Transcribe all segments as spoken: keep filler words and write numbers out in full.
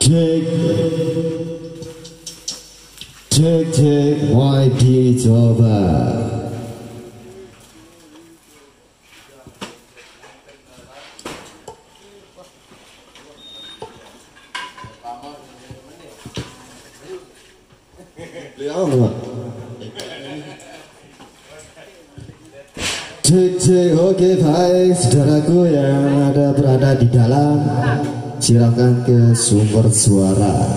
Cek, cek, cek, mulai dicoba. Beliau, Pak. Cek, cek. Oke, baik, saudaraku yang ada berada di dalam, silakan ke sumber suara.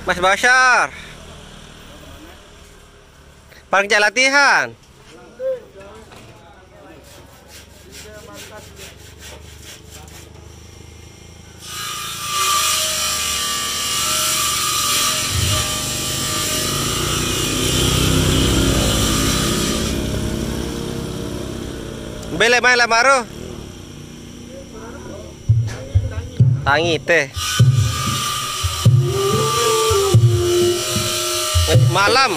Mas Basar. Parkir latihan. Bele main lah, Maro. Tangi teh. Malam.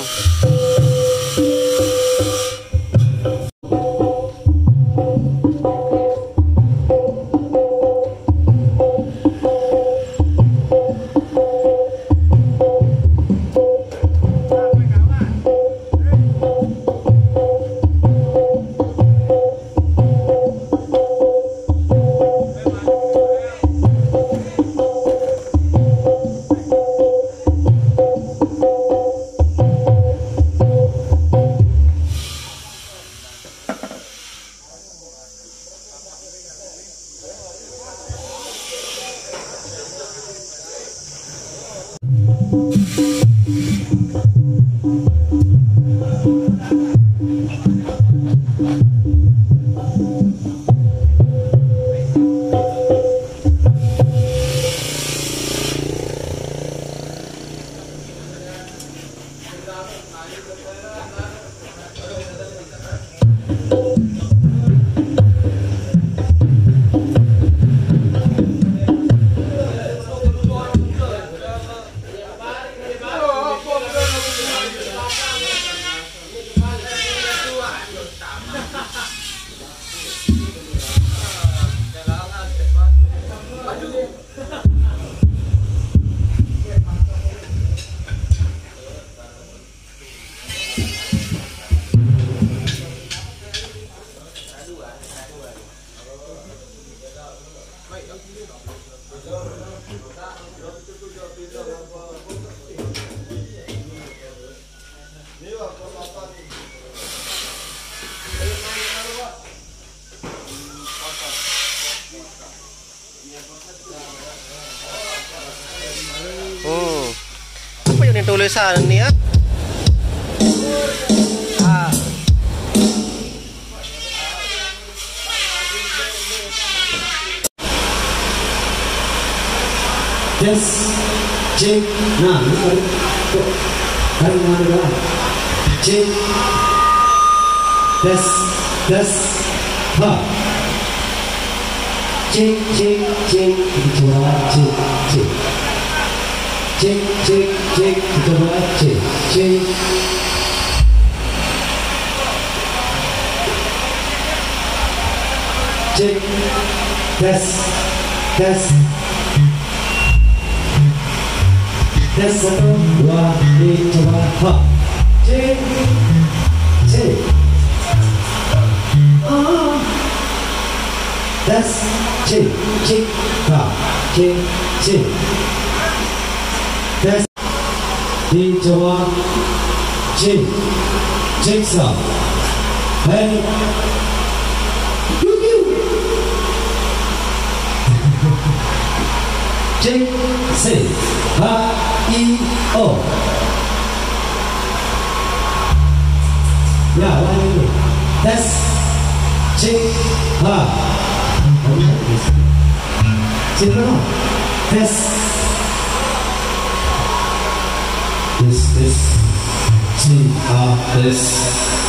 Hmm. Apa yang ditulisan ni, ya? Ah. Tes, cek. Nah, ini baru. Tuh. Baru mulai doang. Cek. Tes, tes. Ha. Cek, cek, cek. Dicoba, cek, cek. Cek, cek, cek. Dicoba, cek, cek. Cek. Tes. Tes. Tes, satu, dua, tiga, coba. Hop. Cek. Cek. Ah. Tes. Cek. Cek. Ha. Check, check. Test. Di Jawa. Check. Check sound. Hey. Pew, pew. Check. Say. Ha. I. O. Ya, one minute. Test. Check. Ha. Check no. Test. This, this. Check. Ha. This.